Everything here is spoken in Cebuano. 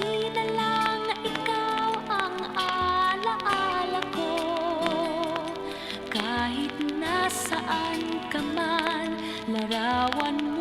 Lagi na lang ikaw ang alaala ko. Kahit nasaan ka man, larawan